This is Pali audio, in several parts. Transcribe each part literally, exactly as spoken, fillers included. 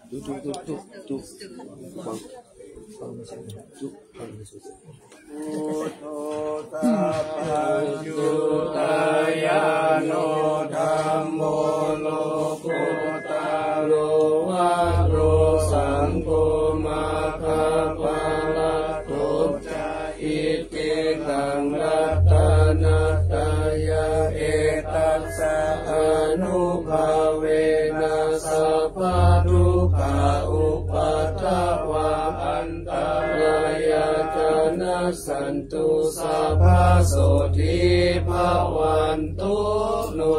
Duduk, duduk, duduk. Bang. Bang, duduk. Bang, duduk. Buddho sabbaññutañāṇo dhammo lokuttaro varo saṅgho maggaphalaṭṭho ca iccetaṃ ratanattayā etassa anubhāvena sabbadukkhā upaddavā antarāyā ca nassantu sabbasotthī bhavantu no.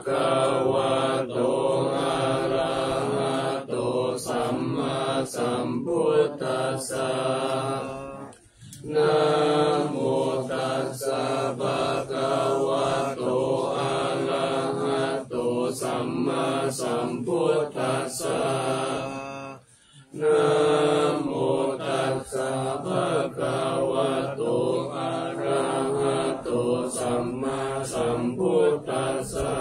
Bhagavato arahato sammāsambuddhassa. Namo tassa bhagavato arahato sammāsambuddhassa. Namo tassa bhagavato arahato sammāsambuddhassa.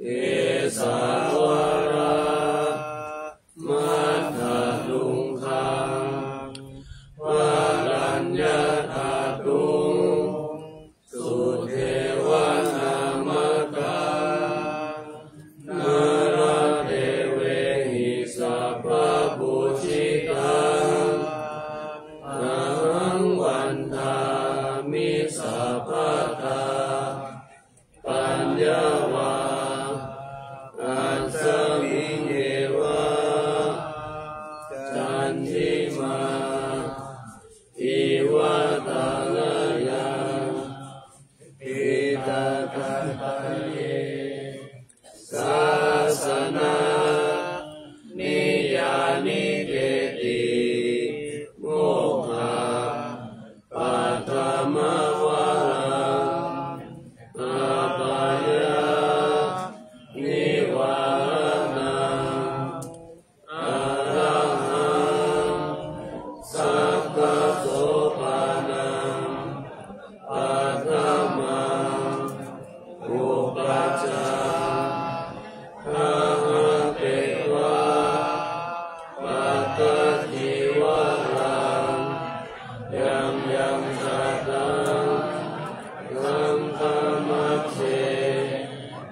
Kesā vārā maddhaluṅgaṃ varaññatatuṃ sudevanāmakā nāradevehi sabbapūjitaṃ ahaṃ vandāmi sabbadā. Paññā vā asmiṃ evā candimā iva thanayaṃ piṭakatthaye sāsanaṃ niyyāniketti mohappatthamavāraṃ apāyanivāraṇaṃ arahaṃ sakkasopānaṃ paṭhamaṃ upajjhāyāma detvā pattacīvaraṃ. Yaṃ yaṃ saraṇaṃ gatamajjhe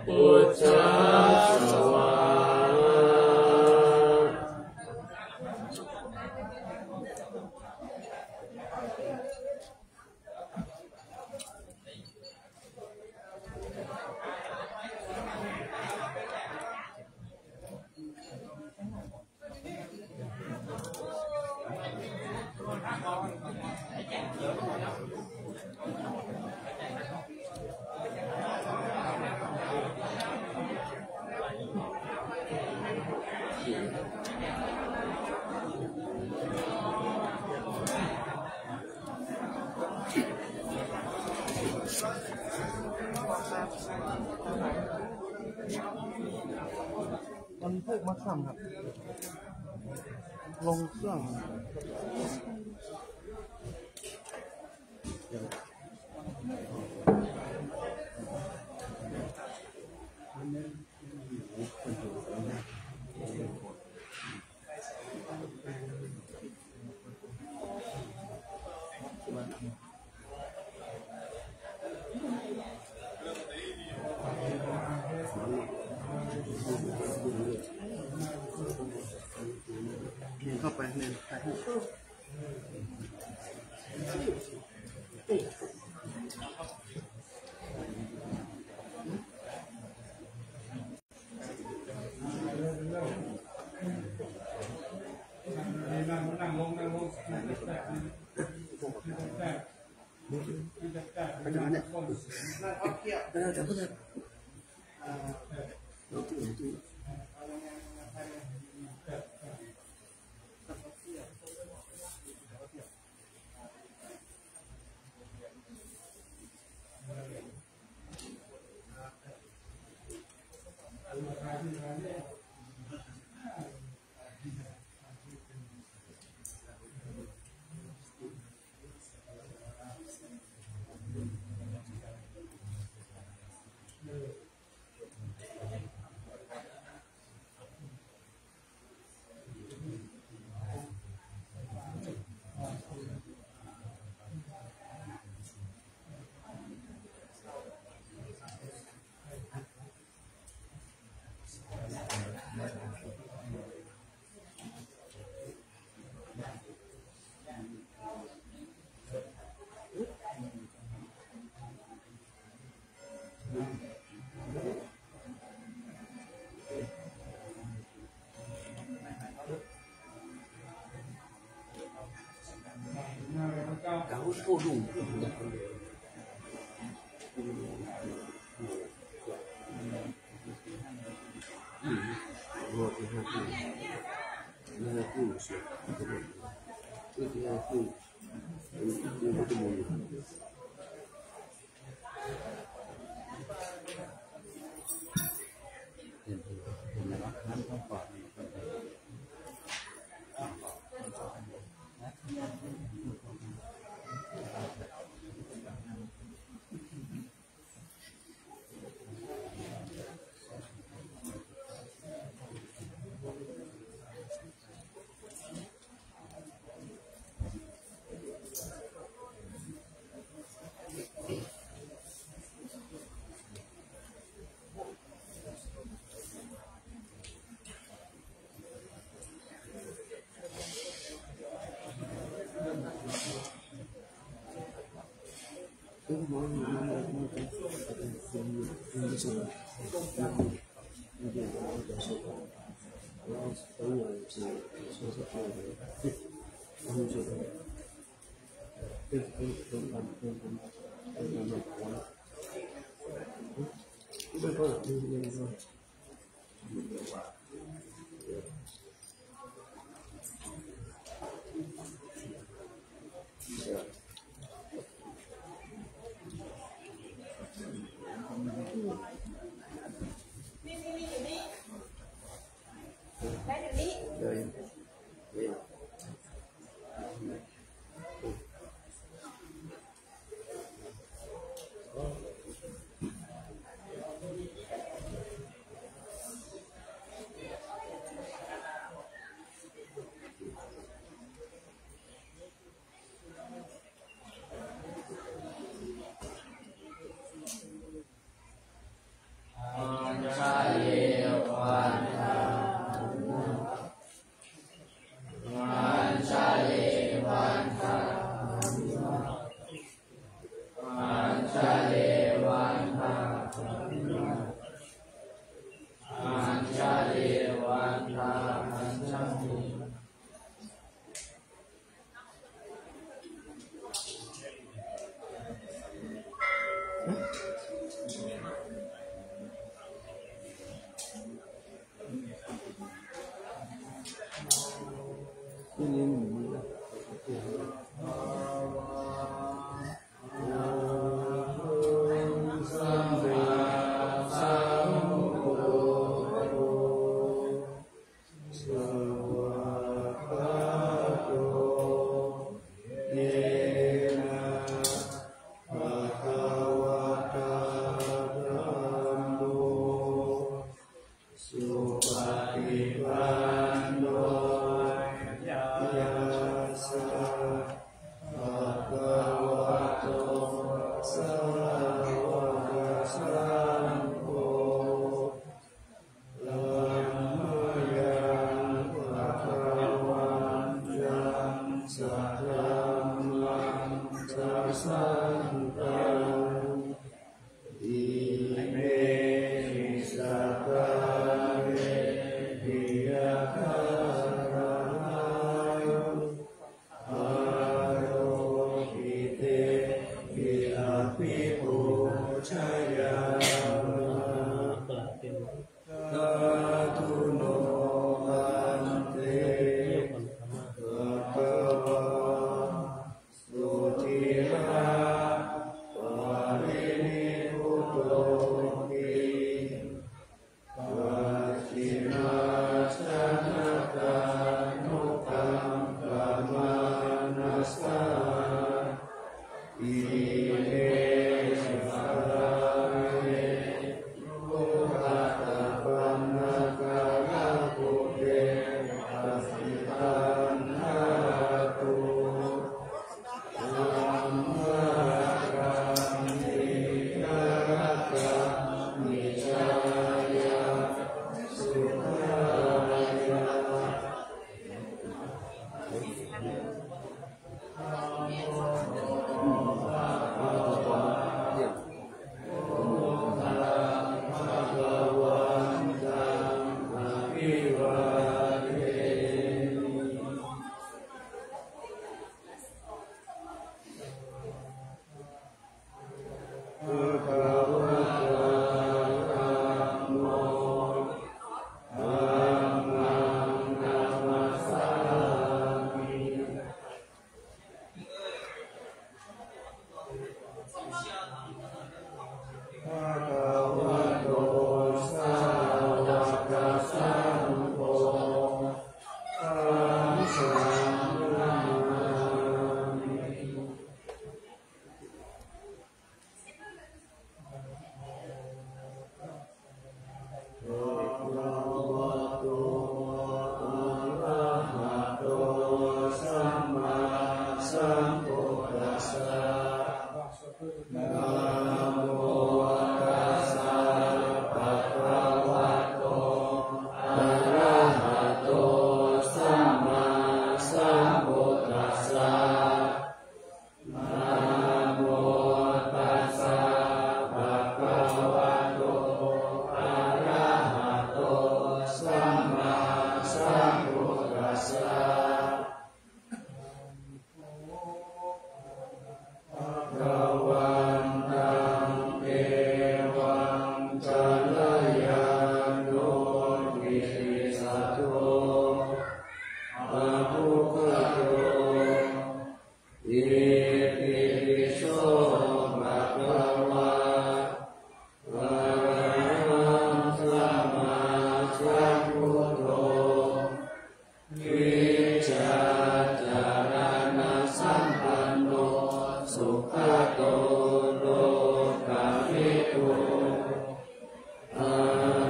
pūjāya svāhā. มันพูกมาค่ำครับ ลงเครื่อง Thank you.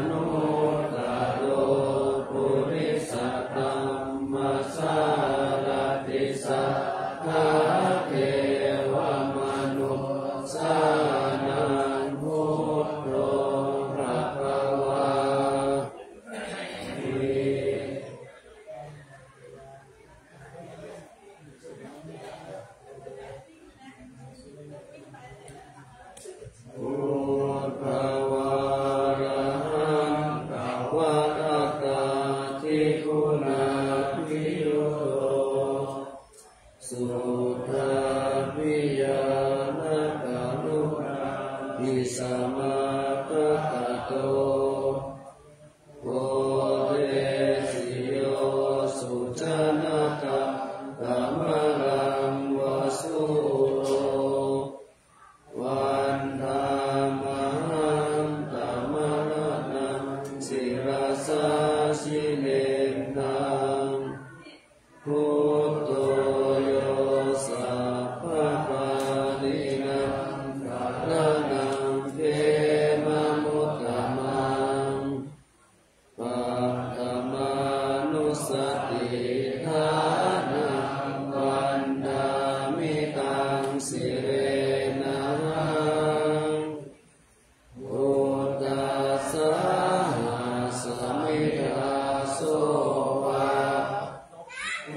Anuttaro purisadammasārathi satthā devamanussānaṃ buddho bhagavāti. Uddhavārahaṃ dvatarattā tigunābhiyutto suddhābhiñāṇakaruṇābhisamāgatatto bodhesi yo sujanataṃ kamalaṃva sūro vandāmahaṃ tamaraṇaṃ sirasā jinendaṃ. Buddho yo sabbapāṇīnaṃ saraṇaṃ khemamuttamaṃ. Paṭhamānussatiṭṭhānaṃ vandāmi taṃ sirenahaṃ. Uddhassāhasmi dāso va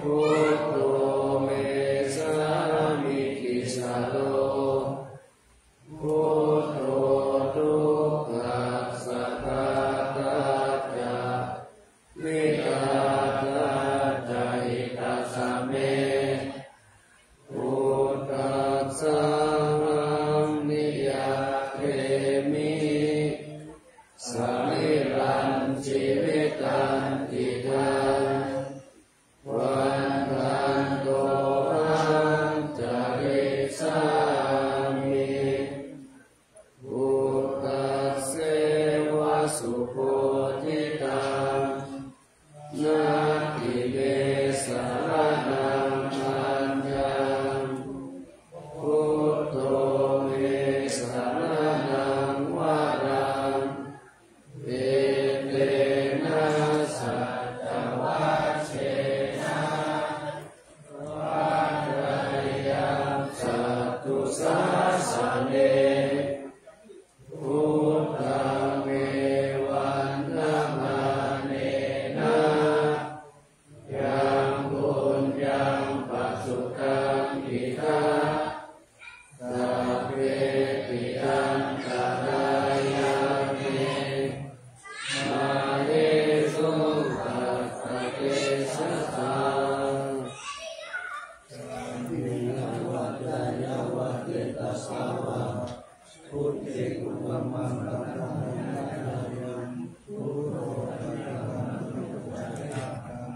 buddho me sāmikissaro. Buddho dukkhassa ghātā ca vidhātā ca hitassa me. Buddhassāhaṃ niyyādemi sarīrañjīvitañcidaṃ. Vandantohaṃ carissāmi buddhasseva subodhitaṃ. Natthi me saraṇaṃ aññaṃ, buddho me saraṇaṃ varaṃ. Etena saccavajjena vaḍḍheyyaṃ satthu sāsane. Buddhaṃ me vandamānena yaṃ puññaṃ pasutaṃ idha, sabbepi antarāyā me māhesuṃ tassa tejasā. Kāyena vācāya va cetasā vā, buddhe kukammaṃ pakataṃ mayā yaṃ, buddho paṭiggaṇhatu accayantaṃ,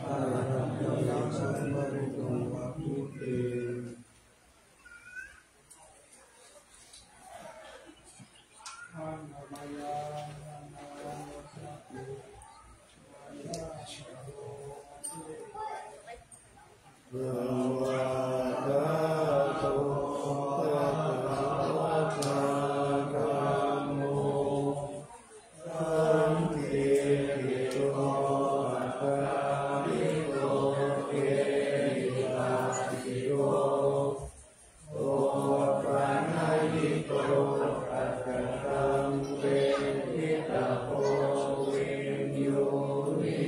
kālantare saṃvarituṃ va buddhe. Svākkhāto bhagavatā dhammo, sandiṭṭhito akāliko ehipassiko, opanayiko paccattaṃ veditabbo viññūhīti.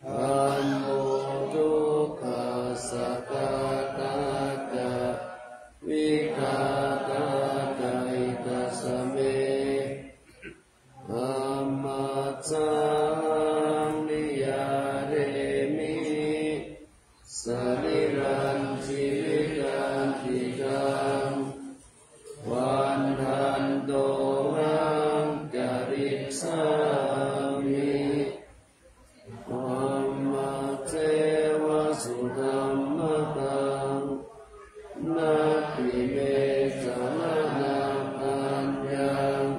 Dhammo dukkhassa ghātā ca vidhātā ca hitassa me. Dhammassahaṃ niyyādemi sarīrañjīvitañcidaṃ. Vandantohaṃ carissāmi dhammasseva sudhammataṃ. Natthi me saraṇaṃ aññaṃ,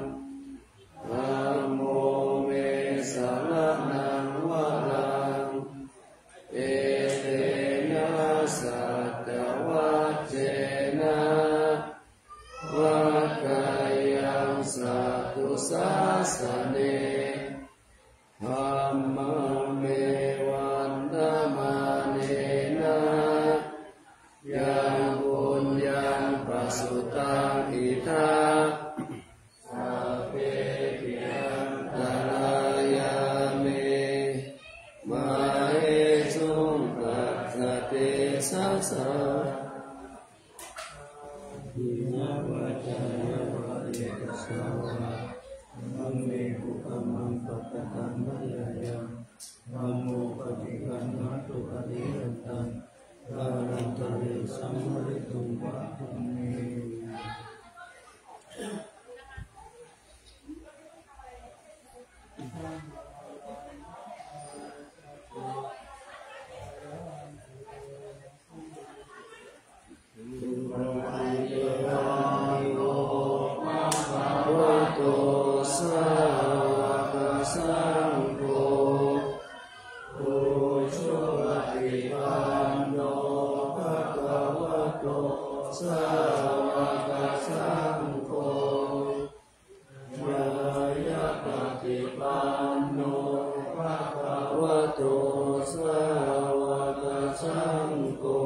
dhammo me saraṇaṃ varaṃ. Etena saccavajjena vaḍḍheyyaṃ satthu sāsane. Dhammaṃ me vandamānena yaṃ puññaṃ pasutaṃ idha, sabbepi antarāyā me māhesuṃ tassa tejasā. Kayetvācāya va cetasā vā, dhamme kukammaṃ pakataṃ mayā yaṃ, dhammo paṭiggaṇhatu accayantaṃ, kālantare saṃvarituṃ va dhamme. Bhagavato sāvakasaṅgho, ujupaṭipanno bhagavato sāvakasaṅgho, ñāyapaṭipanno bhagavato sāvakasaṅgho,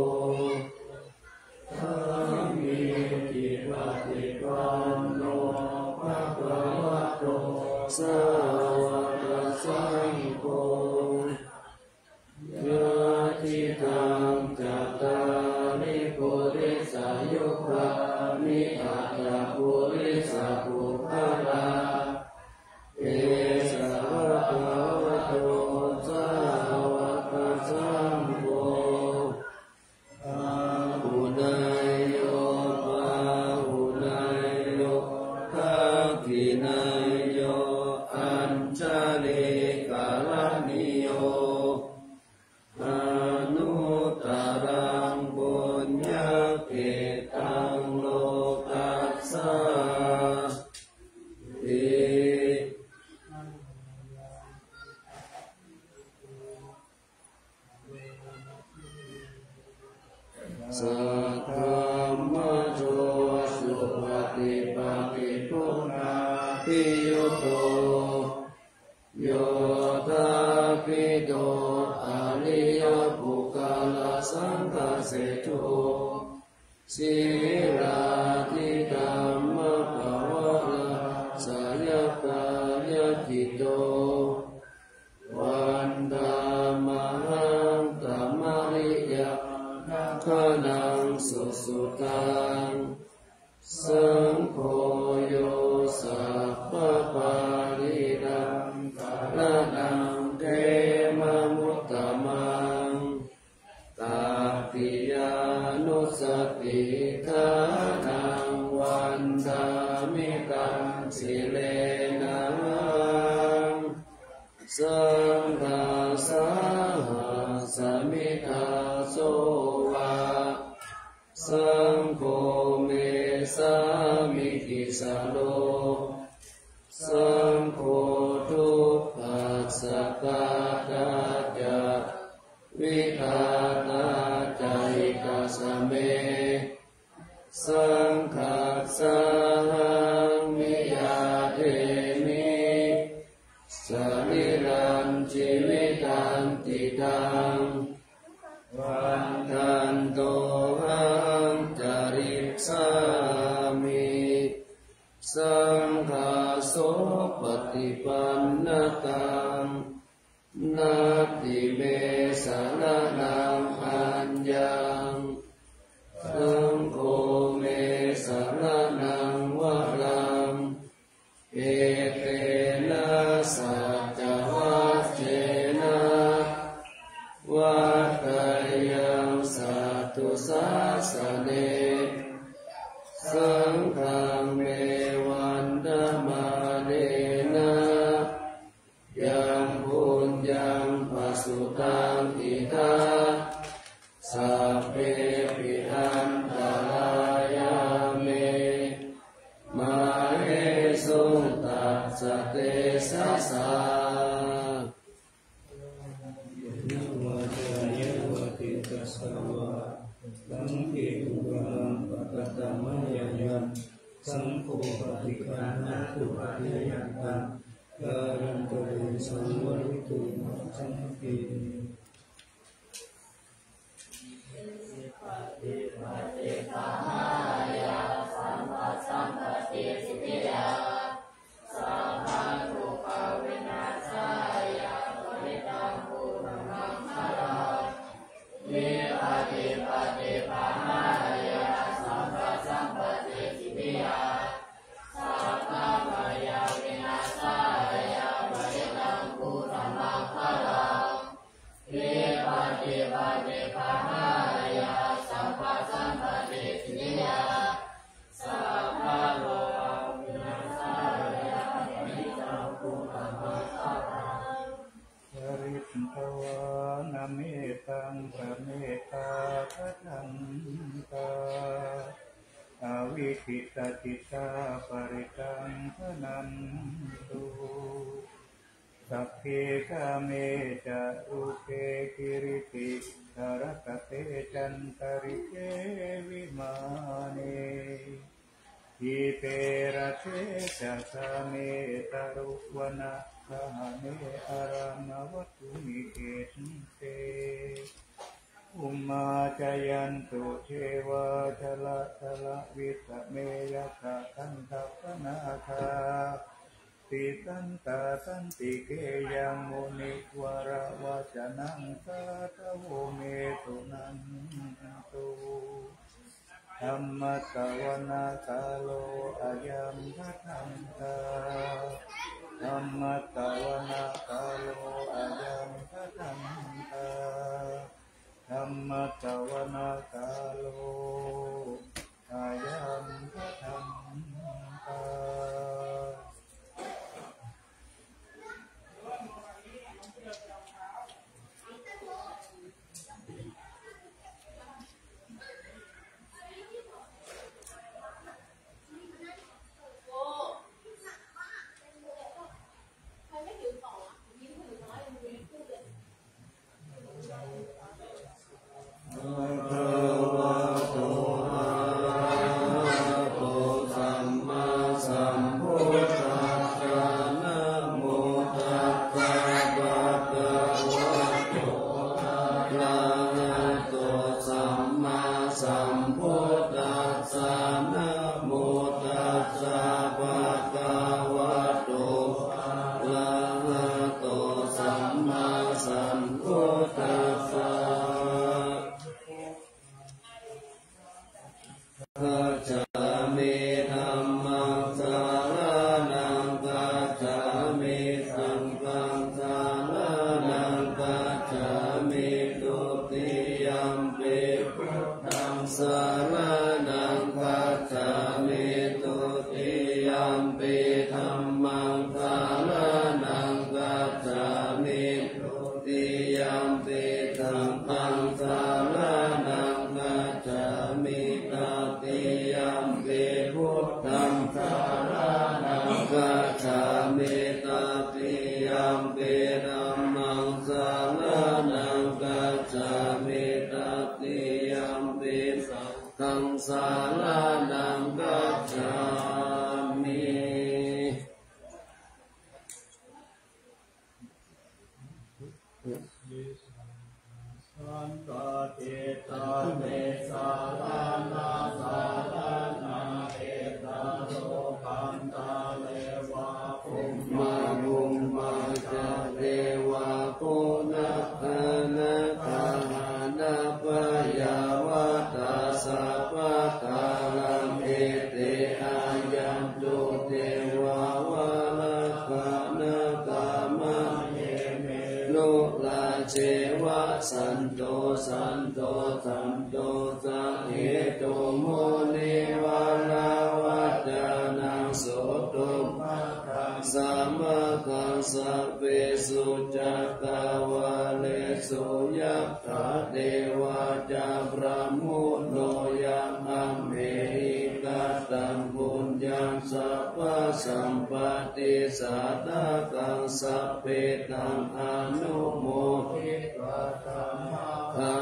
sāmīcipaṭipanno bhagavato sāvakasaṅgho, yadidaṃ cattāri purisayugāni aṭṭha purisapuggalā, esa bhagavato sāvakasaṅgho, āhuneyyo pāhuneyyo dakkhiṇeyyo añjalikaraṇīyo, anuttaraṃ puññakkhettaṃ lokassāti. Saddhammajo supaṭipattiguṇābhiyutto, yoṭṭhābbidho ariyapuggalasaṅghaseṭṭho, sīlādidhammapavarāsayakāyacitto, vandāmahaṃ tamariyāna gaṇaṃ susuddhaṃ. Saṅgho yo sabbapāṇīnaṃ saraṇaṃ khemamuttamaṃ, tatiyānussatiṭṭhānaṃ vandāmi taṃ sirenahaṃ. Saṅghassa sāmi dāso va, saṅgho me sāmikissaro, saṅgho dukkhassa ghātā ca vidhātā ca hitassa me. Saṅghassāhaṃ niyyādemi sarīrañjīvitañcidaṃ, vandantohaṃ carissāmi. supaṭipannaṃ, natthi me saraṇaṃ aññaṃ, saṅgho me saraṇaṃ varaṃ, etena saccavajjena, vaḍḍheyyaṃ satthu sāsane, saṅghaṃ me vandamānena, yaṃ puññaṃ pasutaṃ idha, sabbepi antarāyā me, māhesuṃ tassa tejasā. Vācāya va cetasā vā, saṅghe kukammaṃ pakataṃ mayā yaṃ, saṅgho paṭiggaṇhatu accayantaṃ, kālantare saṃvarituṃ va saṅghe. Caritvāna mettaṃ samettā bhadantā, avikkhittacittā parittaṃ bhaṇantu. Sagge kāme ca rūpe girisikharataṭe cantalikkhe vimāne, dīpe raṭṭhe ca gāme taruvanagahane arāmavatthumhi khette, bhummā cāyantu devā jalathalavisame yakkhagandhabbanāgā, tiṭṭhantā santike yaṃ munivaravacanaṃ sādhavo me suṇantu. Dhammassavanakālo ayambhadantā. Dhammassavanakālo ayambhadantā. Dhammassavanakālo ayambhadantā. Bhagavato arahato sammāsambuddhassa. Namo tassa bhagavato arahato sammāsambuddhassa. Namo tassa bhagavato arahato sammāsambuddhassa. Gacchāmi. Dhammaṃ saraṇaṃ gacchāmi. Saṅghaṃ saraṇaṃ gacchāmi. Dutiyampi buddhaṃ saraṇaṃ gacchāmi. Dutiyampi dhammaṃ saraṇaṃ gacchāmi. Dutiyampi saṅghaṃ saraṇaṃ gacchāmi. Tatiyampi buddhaṃ saraṇaṃ gacchāmi. Tatiyampi dhammaṃ saraṇaṃ gacchāmi. Tatiyampi saṅghaṃ saraṇaṃ gacchāmi. Saṅghatiṭṭhā te saraṇaṃ saraṇā, etaṃ lokantareva bhummā Anurāceva santo santo santo sahetuṃ munivaravacanaṃ suṇuṃ bhadra samaggam sabbesu cakkavāḷesu yakkhā devā ca brahmuno yaṃ amhehi kataṃ puññaṃ sabbasampattisādhakaṃ sabbe taṃ anumoditvā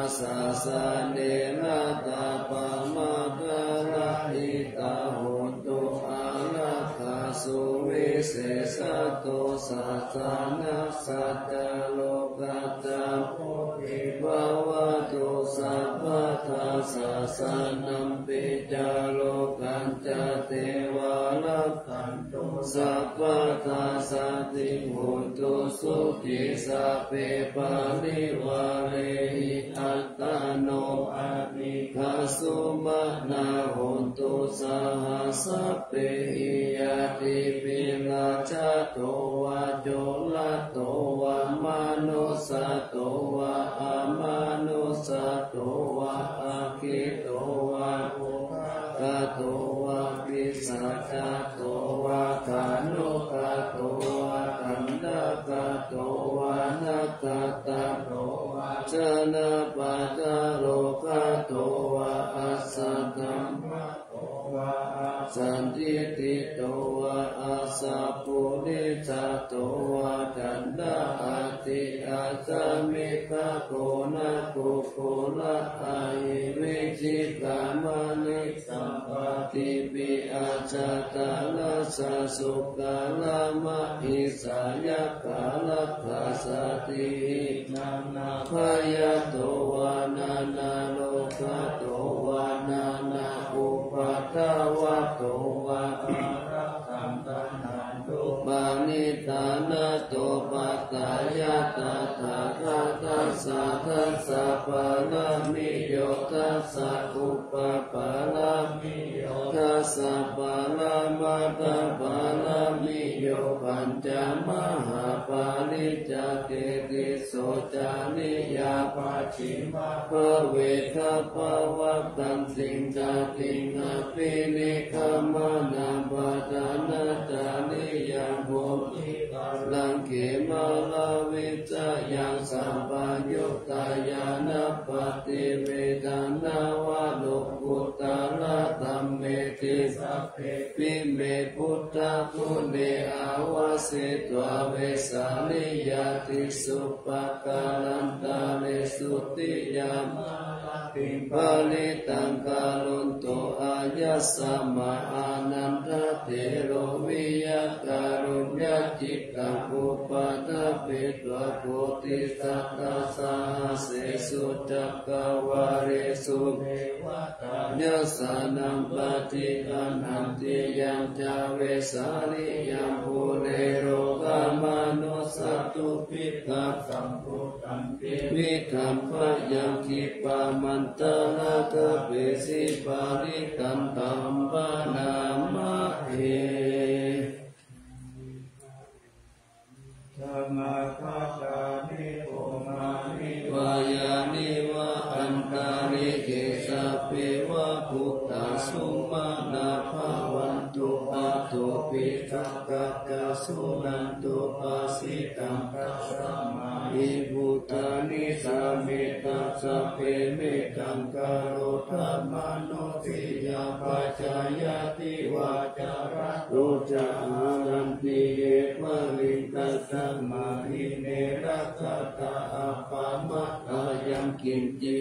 sāsane ratā pamādarahitā hontu ārakkha suvisesato sāsanassa ca lokassa bhavatu sabbadā sāsanampi ca lokañca devā rakkhantu sabbadā saddhiṃ hotu sukhī sabbe parivārehi attano anīghā sumanā hontu saha sabbehi ñātibhi rājato vā corato vā manussato vā amanussato vā aggito vā udakato vā pisācato vā khāṇukato vā kaṇṭakato vā nakkhattato vā janapadarogato vā asaddhammato vā asandiṭṭhito vā asappurisato vā caṇḍahatthi-accha-miga-goṇa-kukkura-ahi-vicchika-maṇisappa tipi-accha-taraccha-sūkara-mahiṃsa-yakkha-rakkhasa tihi nānābhayato vā nānārogato vā nānāupaddavato vā ārakkhaṃ gaṇhantu paṇḍitānato pattaya tathāgatassa dasa pāramiyo dasa upapāramiyo dasa paramatthapāramiyo pañca mahāpariccāge tisso cariyā pacchimabbhave gabbhāvakkantiṃ jātiṃ abhinikkhamanaṃ padhānacariyaṃ bodhi pallaṅke māravijayaṃ sampayuttā ñāṇappaṭivedhaṃ nava lokuttaradhammeti sabbepime buddhaguṇe āvajjitvā vesāliyā tīsu pākārantaresu tiyāma rattiṃ parittaṃ karonto āyasmā ānandatthero viya kāruññacittaṃ upaṭṭhapetvā koṭisatasahassesu cakkavāḷesu devatā yassāṇaṃ paṭiggaṇhanti yañca vesāliyaṃ pure rogāmanussadubbhikkhasambhūtan tividhaṃ bhayaṃ khippamantaradhāpesi parittaṃ taṃ bhaṇāma he. Samāgatāni bhummāni vā yāni va antalikkhe sabbeva bhūtā sumanā bhavantu athopi sakkacca suṇantu bhāsitaṃ. Tasmā hi bhūtā nisāmetha sabbe mettaṃ karotha mānusiyā pajāya divā ca ratto ca haranti ye baliṃ. Tasmā hi ne rakkhatha appamattā yaṃ kiñci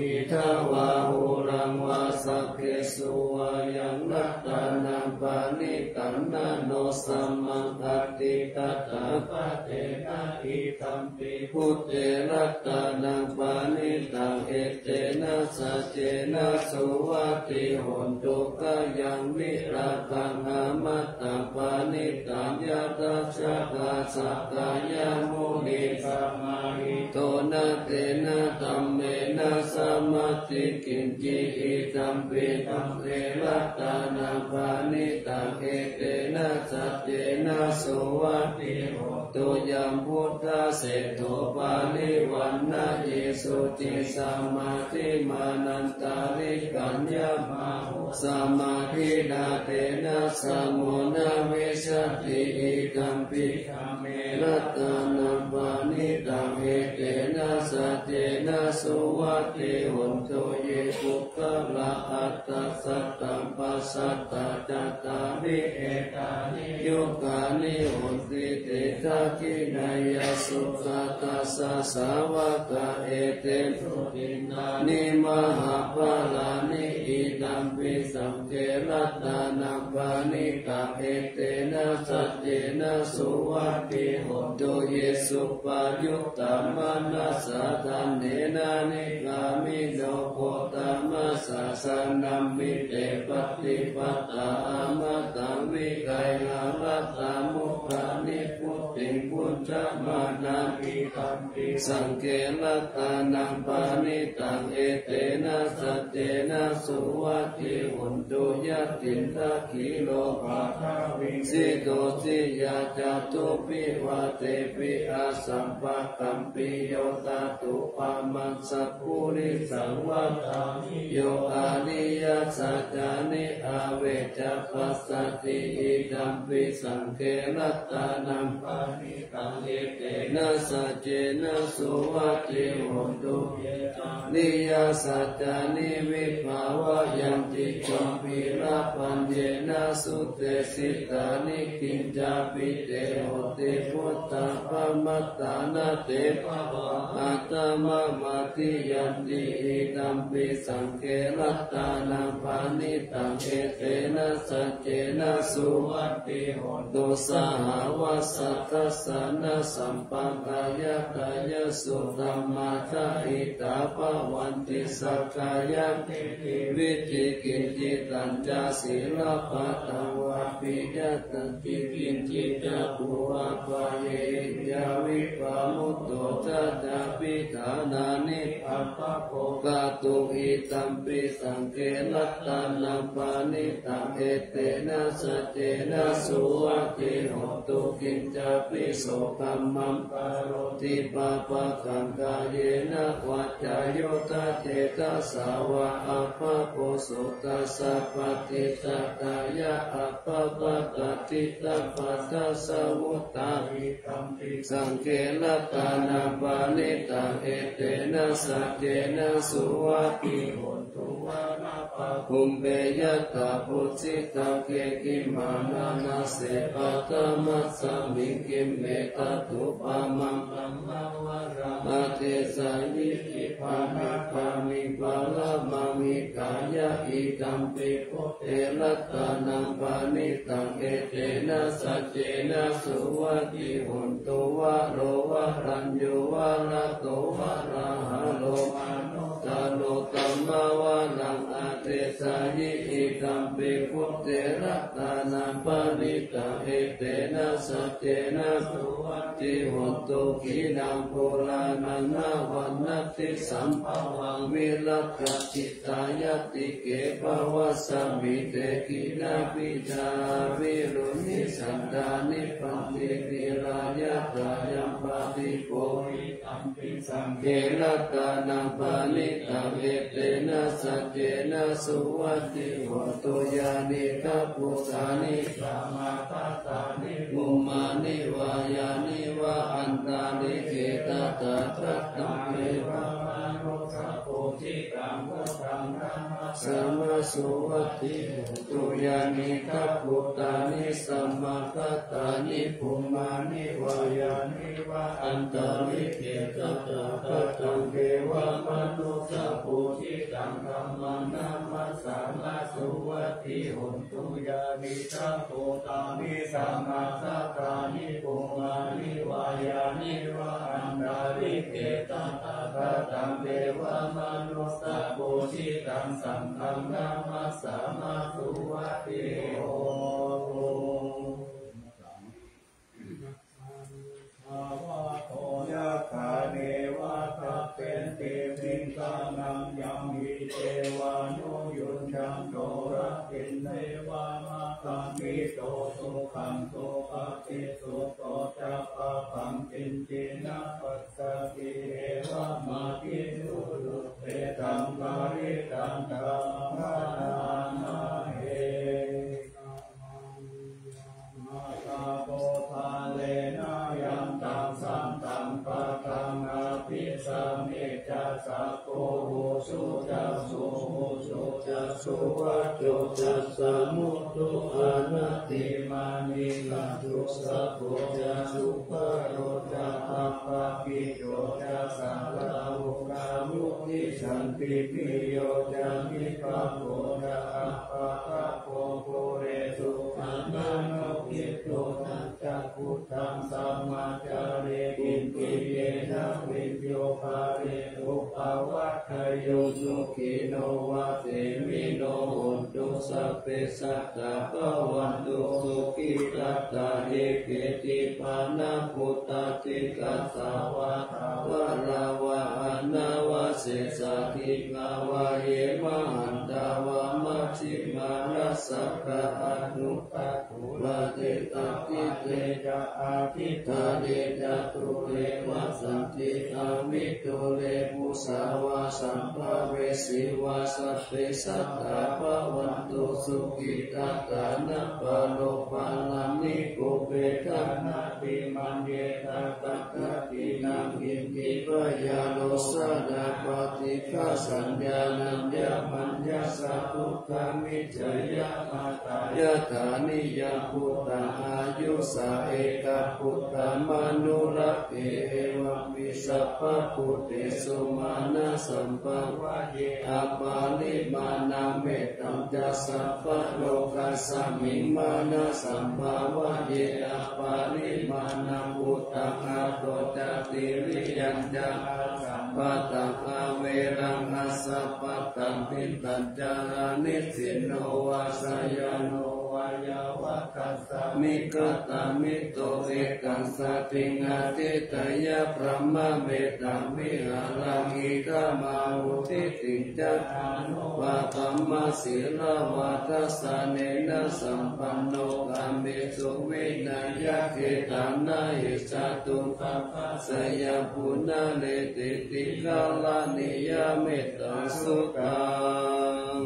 idha vā huraṃ vā saggesu vā yaṃ ratanaṃ paṇītaṃ na no samaṃ atthi tathāgatena idampi buddhe ratanaṃ paṇītaṃ etena saccena suvatthi hotu. Khayaṃ virāgaṃ amataṃ paṇītaṃ yadajjhagā sakyamunī samāhito na tena dhammena samāthi kiñci idampi dhamme ratanaṃ paṇītaṃ etena saccena suvatthi hotu. Yambuddhaseṭṭho parivaṇṇayī suciṃ samādhimānantarikaññamāhu samādhinā tena samo na vijjati idampi dhamme ratanaṃ paṇītaṃ etena saccena suvatthi hotu. Ye puggalā aṭṭha sataṃ pasatthā cattāri etāni yugāni honti te dakkhiṇeyyā sugatassa sāvakā etesu dinnāni mahapphalāni idampi saṅghe ratanaṃ paṇītaṃ etena saccena suvatthi hotu. Ye suppayuttā manasā daḷhena nikkāmino gotamasāsanamhi te pattipattā amataṃ vigayha laddhā mudhā nibbutiṃ bhuñjamānā idampi saṅghe ratanaṃ paṇītaṃ etena saccena suvatthi hotu. Yathindakhīlo paṭhaviṃ sito siyā catubbhi vātepi asampakampiyo tadupamaṃ sappurisaṃ vadāmi yo ariyasaccāni avecca passati idampi saṅghe ratanaṃ paṇītaṃ etena saccena suvatthi hotu. Ye ariyasaccāni vibhāvayanti coppila paññena sudesitāni kiñcāpi te honti bhutāpamattā na te bhavaṃ aṭṭhamamādiyanti idampi saṅghe ratanaṃ paṇītaṃ etena saccena suvatthi hotu. Sahāvassa dassanasampadāya tayassu dhammā jahitā bhavanti sakkāyadiṭṭhi vicikicchitañca sīlabbataṃ vāpiya tañca kiñci ca pubbaṭṭhāye hīnā vippamuttā ca cābhiṭhānā nibbabbako kātuṃ idampi saṅghe ratanaṃ paṇītaṃ etena saccena suvatthi hotu. Kiñcāpi so kammaṃ karoti pāpakaṃ kāyena vācāyuda cetasā vā appako suddhassa paṭicchadāya appamattā diṭṭhapadassa vuttā idampi saṅghe ratanaṃ paṇītaṃ etena saccena suvatthi hotu. Vanappagumbe yathā phussitagge gimhānanāse paṭhamasmiṃ gimhe tathūpamaṃ brahmavaraṃ adesayi khippānāgāmiṃ paramaṃ hikkhāya idampi buddhe ratanaṃ paṇītaṃ etena saccena suvatthi hotu. Varo varaññū varato varāharo manussaro dhammavaraṃ adesayi idampi buddhe ratanaṃ paṇītaṃ etena saccena suvatthi hotu. Khīṇaṃ purāṇaṃ navaṃ natthi sambhavaṃ virattacittāyatike bhavasmiṃ te khīṇabījā aviruḷhichandā nibbanti dhīrā yathāyampadīpo idampi saṅghe ratanaṃ paṇītaṃ etena saccena suvatthi hotu. Yānīdha bhūtāni samāgatāni bhummāni vā yāni va antalikkhe tathāgataṃ devamanussapūjitaṃ buddhaṃ namassāma suvatthi hotu. Yānīdha bhūtāni samāgatāni bhummāni vā yāni va antalikkhe tathāgataṃ devamanussapūjitaṃ dhammaṃ namassāma suvatthi hotu. Yānīdha bhūtāni samāgatāni bhummāni vā yāni va antalikkhe tathāgataṃ devamanussapūjitaṃ saṅghaṃ namassāma suvatthi hotu. Bhagavato yathā neva tapenti vikkam devānuyuñjanto rattiṃ devamakkhaṃ. Ito sukhaṃ supati, sutto ca pāpaṃ kiñci na passati, evamatiguruppetaṃ parittaṃ taṃ bhaṇāma he. Mātā puggalena yantaṃ santaṃ padaṃ abhisamecca, sakko ujū ca suhujū ca suvaco cassa mudu anatimānī. Saññutto sabbodha subharo ca appakicco ca sallahukavutti, santindriyo ca nipako ca appagabbho kulesu ananugiddho. Na ca khuddaṃ samācare kiñci yena viññū pare upavadeyyuṃ. Sukhino vā khemino hontu, sabbe sattā bhavantu sukhitattā. Ye keci pāṇabhūtatthi tasā vā thāvarā vā anavasesā, dīghā vā ye mahantā vā majjhimā rassakā aṇukathūlā, diṭṭhapadīpe ca adiṭṭhādīpe ca dūre vasanti avidūre. Phuṭā vā sambhavesī vā sabbe sattā bhavantu sukhitattā. Na paro paraṃ nikubbetha, nātimaññetha katthaci naṃ kiñci. Byārosanā paṭighasaññā nāññamaññassa dukkhamiccheyya. Mātā yathā niyaṃ puttaṃ āyusā ekaputtamanurakkhe, evampi sabbabhūtesu mānasambhāvaye aparimāṇaṃ. Mettañca sabbalokasmiṃ mānasambhāvaye aparimāṇaṃ, uddhaṃ adho ca tiriyañca asambādhaṃ averaṃ asapattaṃ. Tiṭṭhañcaraṃ nisinno vā sayāno vā yāvatassa vigatamiddho, ekaṃ satiṃ adhiṭṭheyya brahmametaṃ vihāraṃ idhamāhu. Diṭṭhiñca dāno vā dhammasīlavā dassanena sampanno, kāmesu vineyya gedhaṃ na hi jātu gabbhaseyyaṃ punaretīti. Karaṇīyamettaṃ suttaṃ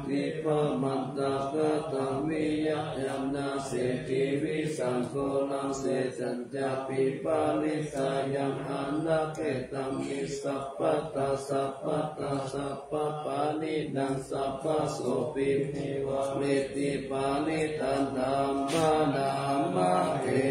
dibbamantagāthaṃ viya yaṃ na seti visaṃ ghoraṃ, sejjañcāpi parittāyaṃ anapesaṃ hi sabbattha sabbattha sabbapāṇinaṃ sabbasopi nivāreti parittaṃ taṃ bhaṇāmahe.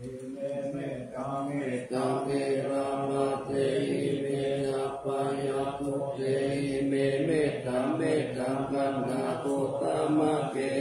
Ime mettā mettā evamante ime abyākkhute ime mettā mettā kaṇhākuttamake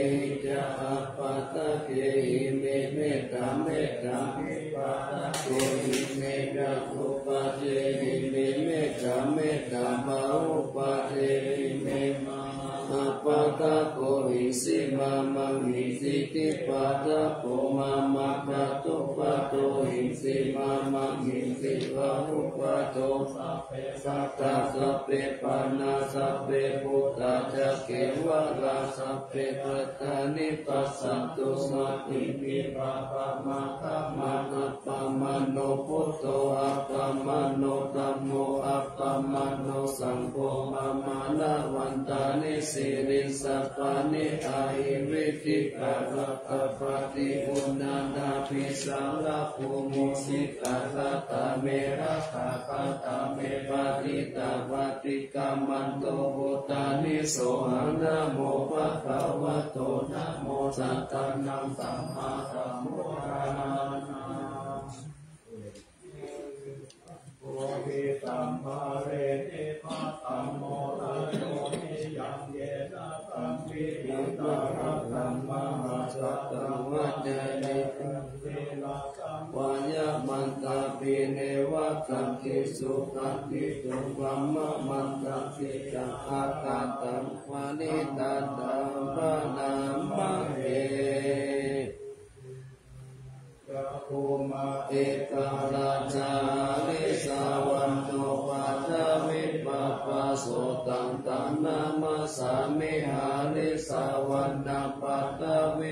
ca appatake ime mettā mettā vipādato ime ca upapade ime mettā mettā bahupade ime mama appatako hisi mamaṃ hisi dvipādako mama pādupato hisi mamaṃ hisi bahupādo sabbe sattā sabbe pāṇā sabbe bhūtā ca kevalā sabbe sattā ni passantu mā kiñci pāpam attamanā. Appamāṇo buddho appamāṇo dhammo appamāṇo saṅgho pamāṇavantāni sirīsapāni ahi vicchikā ratapāṭi uṇṇānābhī sarabū mūsikā. Katā me rakkhā katā me parittā paṭikkamantu bhūtāni sohaṃ namo bhagavato namo sattannaṃ sammāsambuddhānaṃ. Bodhisambhāve nivātammo rajo niyaṃ yena saṃvihitā attamahasatthavā ca ekaṃ sīlaṃ samādayantāpi neva tantī sukhatī sukhaṃ pamāyanti ca akataṃ parittaṃ taṃ bhaṇāmahe. Ca bhummā ekarājā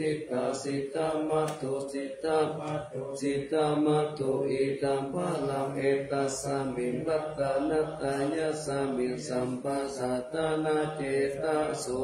udita sita matu sita matu sita matu idaṃ balaṃ etasmiṃ ratanattayasmiṃ sabbasattanacetaso.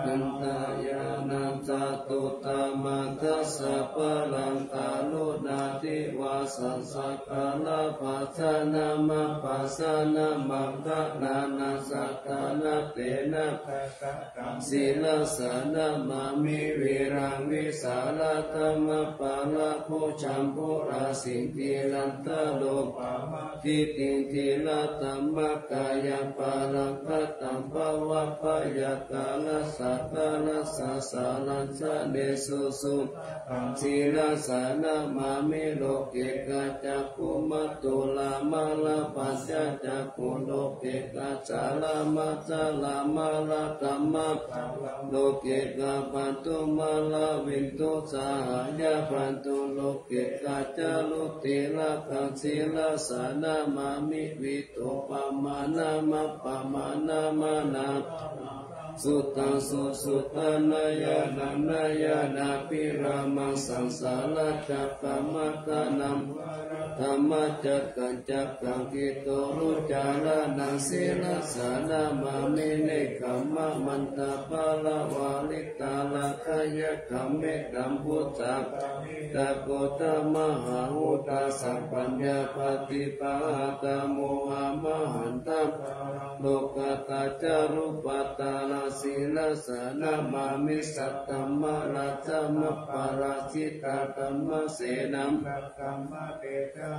Nantayānaṃ catuttamaṃ dasapālaṃ karuṇāti vāsaṃ sakkāra bhājanamappasānaṃ maggānaṃ sattana tena sīlasā namāmi viraṃ vīsālakamapālapu jambulā siddhirantaropamā diṭṭhiṃ dhīratammakāyaṃ pālaṃ kataṃ bhavappayakārassa kārasakārasanesusu sīlasā namāmi loke kacakkhumatu lāma lābhañca cakkhuṃ loke kaccha lāma ca lāma lābhaṃ loke gabhantu mārā vindu sahāya bhantu loke kaccarucirakaṃ sīlasā namāmi vītopamāṇamappamāṇamānā sutaṃ susuddhaṃ ñāṇaṃ ñāṇābhirāmaṃ saṃsāracakkaṃ maggānaṃ dhammacakkam cakkaṃ kittorucāraṇaṃ sīlasā namāmi nekkhammamantapaḷavāritaḷalākayakkham mettambusakaṃ vitakodha mahāhutā sapaññā paṭibāhātā mohamahantam lokattā ca rūpattā Sīlassa namāmi saddhammaratnamaparājitadhammasenam saddhammatejena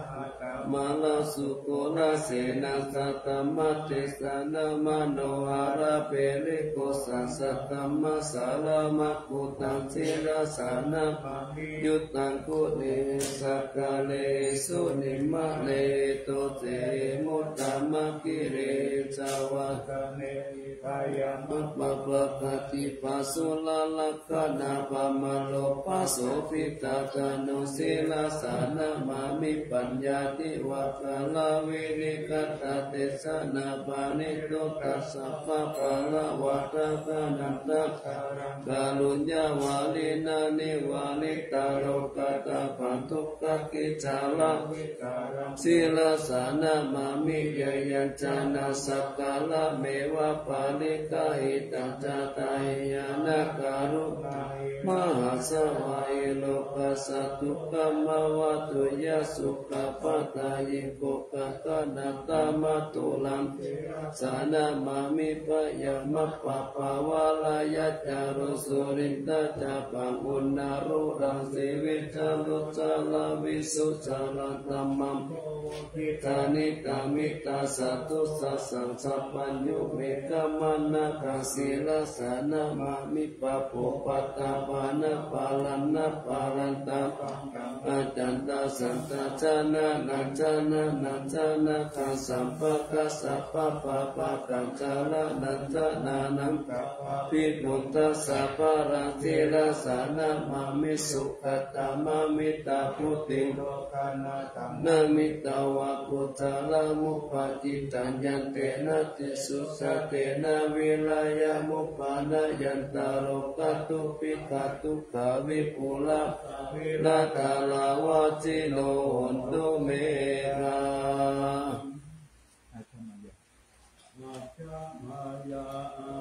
saddhammasenaṃ saddhammatejena manoharagiripussam saddhammasāraṃ meghaṃ sīlassa namāmi. Uttamaguṇesu sakkāresu nimmānesu sirimuttamaṃ giriṃ savane mayhaṃ mahappabbakāhibhāsurakkhaṇapāmaropāsobhitattanu sīlassa namāmi. Paññātivakaraṃ vinimantanatesanā paṇītaṃ sabbapaṇāvaraṃ ānandakkhaṇaṃ kāruññavaḍḍhānaṃ nivāraṃ ātappamakaruṇāpaṇidhānaṃ sīlassa namāmi. Yasassāna sakkārameva pariharantaṃ ca taṃ hi ñāṇakaruṇāhi mahāsavahi lokassa dukkhamāva tuyya sukhapadaye kokatanatamattulaṃ sīlassa namāmi. Byāmappabhāvaṃ rājāno surindaṃ ca pāpuṇṇarūpaṃ sīvitaraṃ saraṃ visuddharaṃ dhammaṃ bodhisatthiṃ hitāya satthu sāsanaṃ sabbā yo me kammānakaṃ sīlassa namāmi. Pāpūpaṭṭhapāṇā pāṇānāparaṃ tappaṃ kaṃ accayantaṃ santaṃ janānañca nānattha nānatthaṃ sampakaṃ sabbapāpakaṃ jalānañca nānattha pāpimuttassa balaṃ sīlassa namāmi. Sukhākamāmittaṃ vuḍḍhiṃ lokānaṃ kammāmittaṃ va kusalā mupaṭiṭṭhaṃ yantena te susaṭṭhena vīriyamuppanāyantaṃ lokatthu pītadukkhā vipulā virattā lavajjino hontu me ghā. Mayā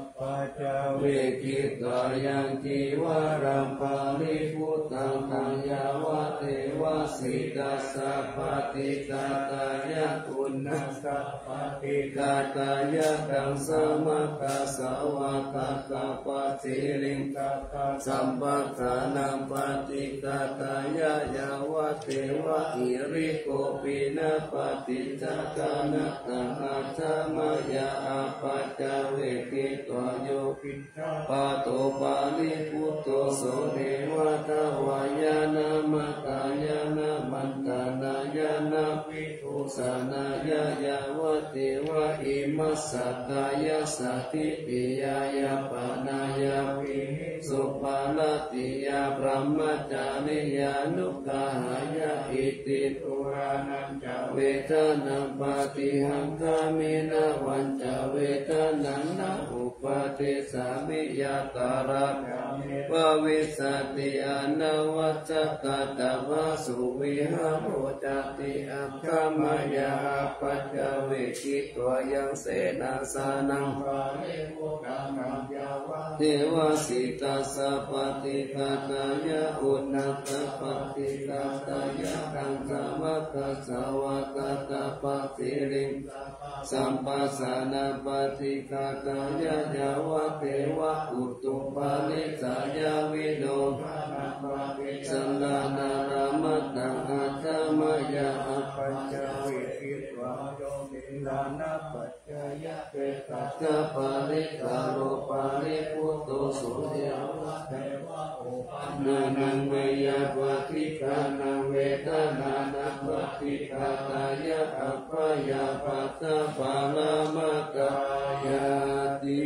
apaccavekkhitvā yaṃ cīvaraṃ paribhuttaṃ taṃ yāvadeva sītassa paṭighātāya uṇhassa paṭighātāya taṃ samaggāsavātātapasiriṃsapasamphassānaṃ paṭighātāya yāvadeva hirikopinapaṭi jānataṃ aṭṭhamāyā apaccavekkhitvā yo piṇḍapāto paribhutto so neva davāya na madāya na maṇḍanāya na vibhūsanāya yāvadeva imassa kāyassa ṭhitiyā yāpanāya vihiṃsuparatiyā brahmacariyānuggahāya iti purāṇañca vedanaṃ paṭihaṅkhāmi navañca vedanaṃ na uppādessāmi yātrā ca me bhavissati anavajjatā ca phāsuvihāro cāti. Aṭṭhamāyā apaccavekkhitvā yaṃ senāsanaṃ paribhuttaṃ taṃ yāvadeva sītassa paṭighātāya uṇhassa paṭighātāya taṃ samaggāsavātātapasiriṃsapasamphassānaṃ paṭighātāya yāvadeva utuparissayavinodanaṃ paṭisallānārāmatthaṃ aṭṭhamāyā apaccavekkhitvā yo tiṇṇannapa jjātipatthāparittaro paribhutto so yāvadeva uppannānaṃ veyyābādhikānaṃ vedanānaṃ paṭighātāya abyāpajjhaparamatāyāti.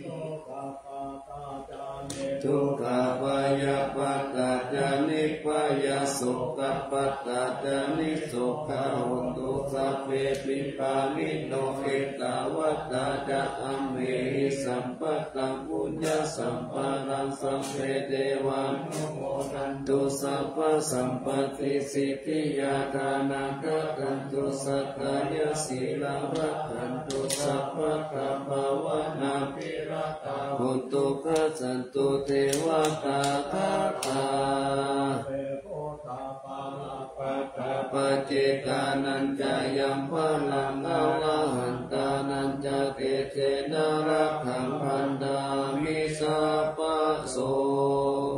Dukkhappattā ca niddukkhā bhayappattā ca nibbhayā sokappattā ca nissokā hontu sabbepi pāṇino. Ettāvatā ca amhehi sambhataṃ puññasampadaṃ sabbe devānumodantu sabbasampattisiddhiyā. Dānaṃ dadantu saddhāya sīlaṃ rakkhantu sabbadā bhāvanābhiratā hontu gacchantu devatāgatā. Sabbe buddhā balappattā paccentānañca yaṃ balaṃ arahantānañca tejena Rakkhaṃ bandhāmi sabbaso.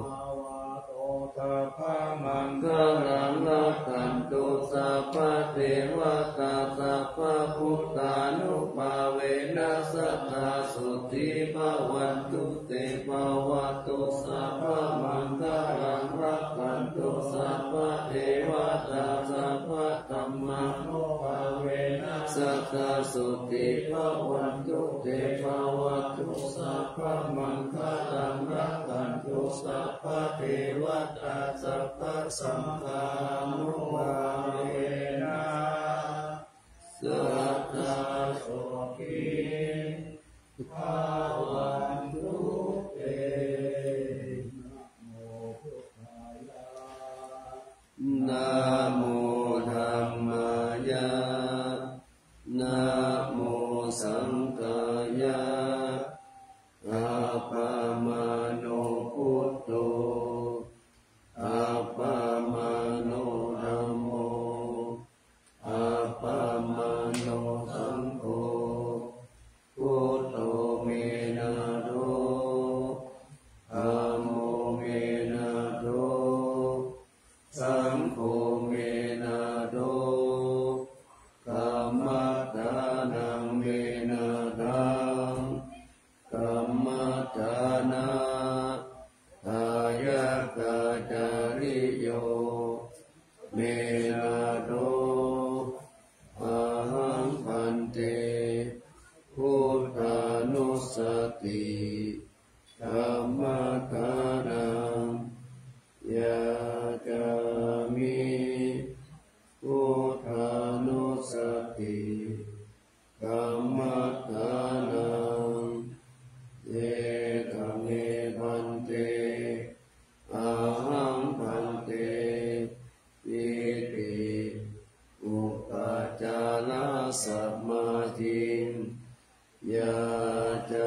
Bhavatu sabbamaṅgalaṃ rakkhantu sabbadevatā sabbabuddhānubhāvena sadā sotthī bhavantu te. Bhavatu sabbamaṅgalaṃ rakkhantu sabbadevatā sabba dhammānubhāvena sadā sotthī bhavantu te. Bhavatu sabbamaṅgalaṃ rakkhantu sabbadevatā sabbasaṅghānubhāvena sadā sotthī bhavantu te. Namo buddhāya. Namo dhammāya. Namo saṅghāya. Appamāṇo buddho. Appamāṇo dhammo. Appamāṇo saṅgho. Buddho me nātho. Dhammo me nātho. Saṅgho me nātho. Dhammaddhanaṃ me nāthaṃ. Dhammaddhana dāyakācariyo me nātho. Ahaṃ bhante buddhānussati dhammaddhanaṃ yācāmi. Buddhānussati dhammaddhanaṃ. Etame bhante. Ahaṃ bhante iti upācārasamādhiṃ yācāmi.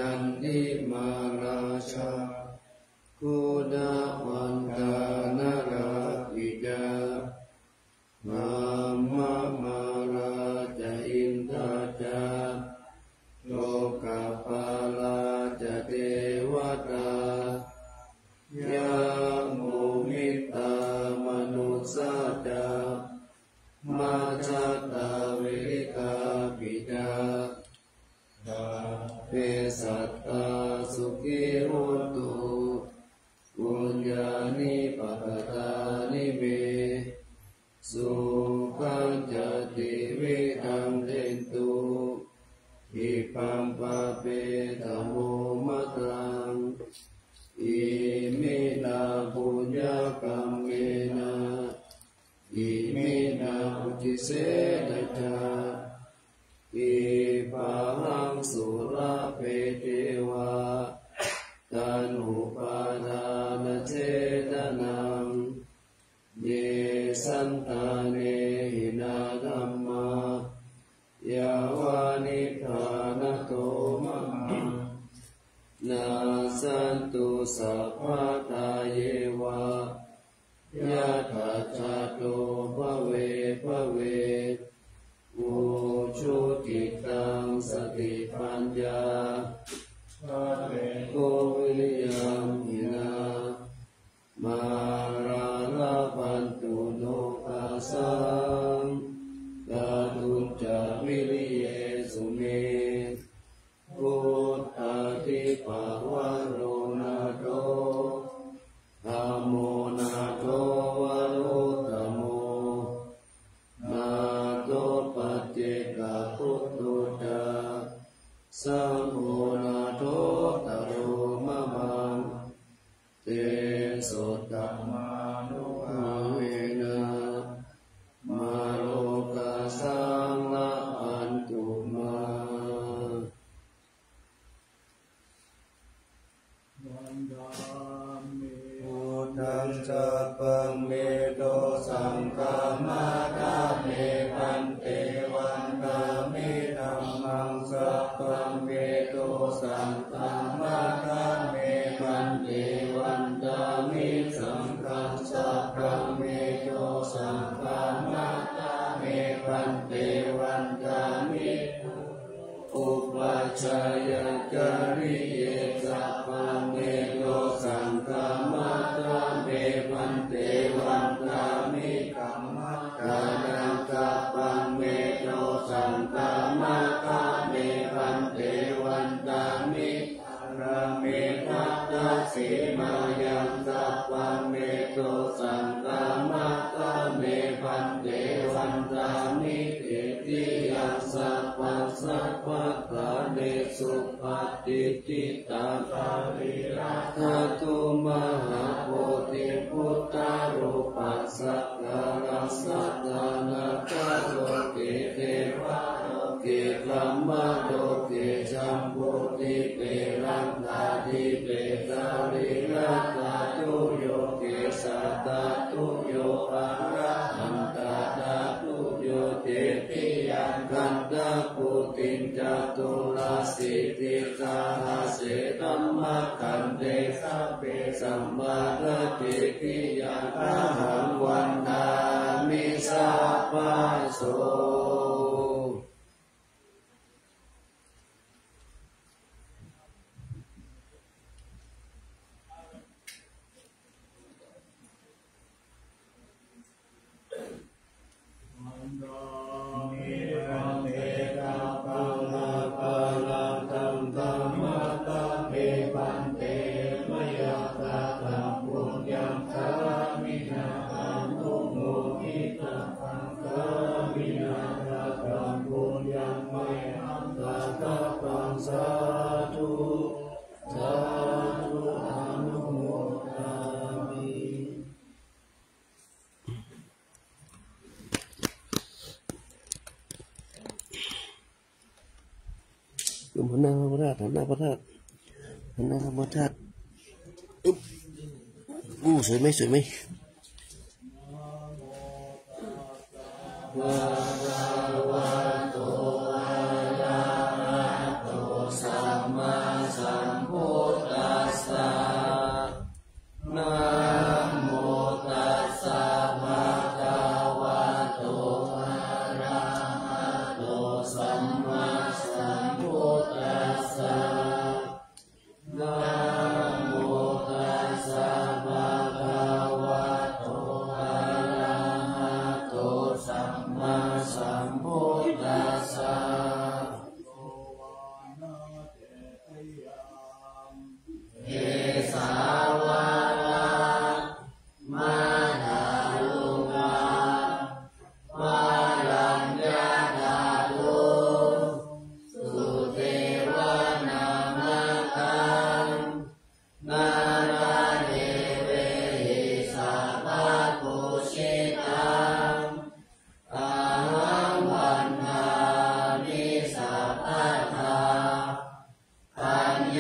Candimā rājā, Guṇavantā narāpi ca, Brahmamārā ca indā ca, lokapālā ca devatā, yamo mittā manussā ca, majjhattā verikāpi ca, sabbe sattā sukhī hontu, puññāni pakatāni me, sukhañca tividhaṃ dentu, khippaṃ pāpetha vomataṃ. Iminā puññakammena, iminā uddisena ca, khippāhaṃ sulabhe ceva, taṇhupādānachedanaṃ. Ye santāne hinā dhammā, yāva nibbānato mamaṃ, nassantu sabbadā yeva, yattha jāto bhave bhave. Ujucittaṃ satipaññā, pareṇho viriyaṃ hinā, mārā labhantu nokāsaṃ, kātuñca viriyesu me. Buddhādhipavaro nātho, dhammo nātho varuttamo, nātho paccekabuddho ca, saṅgho nāthottaro mamaṃ. Tesottamānubhāvena, mārokāsaṃ labhantu mā. Vandāmi buddhaṃ sabbaṃ me dosaṃ khamatha me bhante. Vandāmi dhammaṃ sabbaṃ me dosaṃ khamatha me bhante. Vandāmi saṅghaṃ sabbaṃ me dosaṃ khamatha me bhante. Vandāmi upajjhāyācariye sabbaṃ me dosaṃ khamatha me bhante. Vandāmi kammaṭṭhānaṃ sabbaṃ me dosaṃ khamatha me bhante. Vandāmi pāramī dasaṃ mahāyaṃ sabbaṃ me dosaṃ khamatha me bhante. Vandāmi titiyaṃ sabbaṃ sabbaṭṭhānesu patiṭṭhitaṃ, sārīradhātu mahābodhiṃ buddharūpaṃ sakkāraṃ sadā nātha loke devaloke brahmaloke jambudīpe laṅkādīpe sārīradhātuyo kesādhātuyo arahantadhātuyo titiyaṃ gandhakuṭiṃ caturāsītisahassadhammakkhandhe sabbe samāratitiyaṃ ahaṃ vandāmi sabbaso. Vandāmi bhante sabbaṃ aparādhaṃ khamatha me bhante. Mayā kataṃ puññaṃ sāminā anumoditabbaṃ, sāminā kataṃ puññaṃ mayhaṃ dātabbaṃ, sādhu sādhu anumodāmi. โยมหันหน้าเข้าพระธาตุ หันหน้าพระธาตุ หันหน้าเข้าพระธาตุ อึ๊บ อู้ สวยไหม สวยไหม Bhagavato arahato sammāsambuddhassa.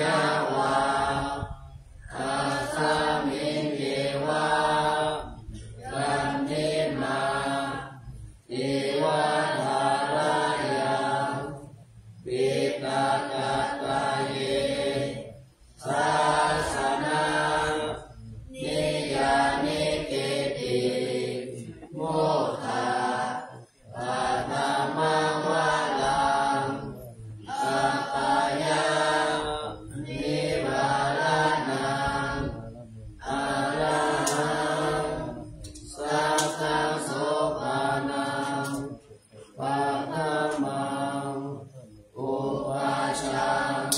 yāva tasmiṃ eva candimā iva thārāya, piṭakattaye sāsana niyyānike ti mukhā paṭhamavaraṃ apāya nivāraṇaṃ arahaṃ sattaṃ sopanam paṭhamaṃ upajjhaṃ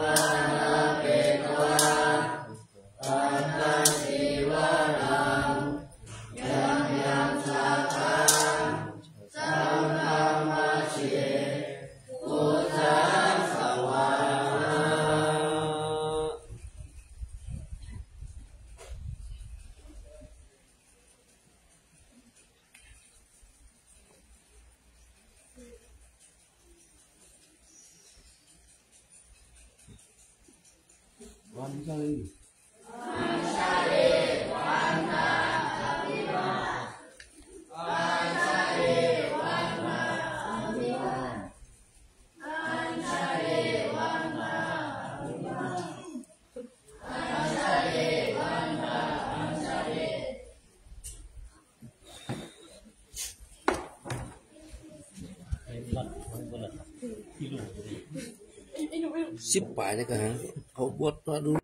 ārabbhetvā paṭhaṃ cīvaraṃ yaṃ yaṃ jātā saṅghamajjhe putthasavā. ສິບປາຍນີ້ກໍຫາ ເຂົາບວດມາດູ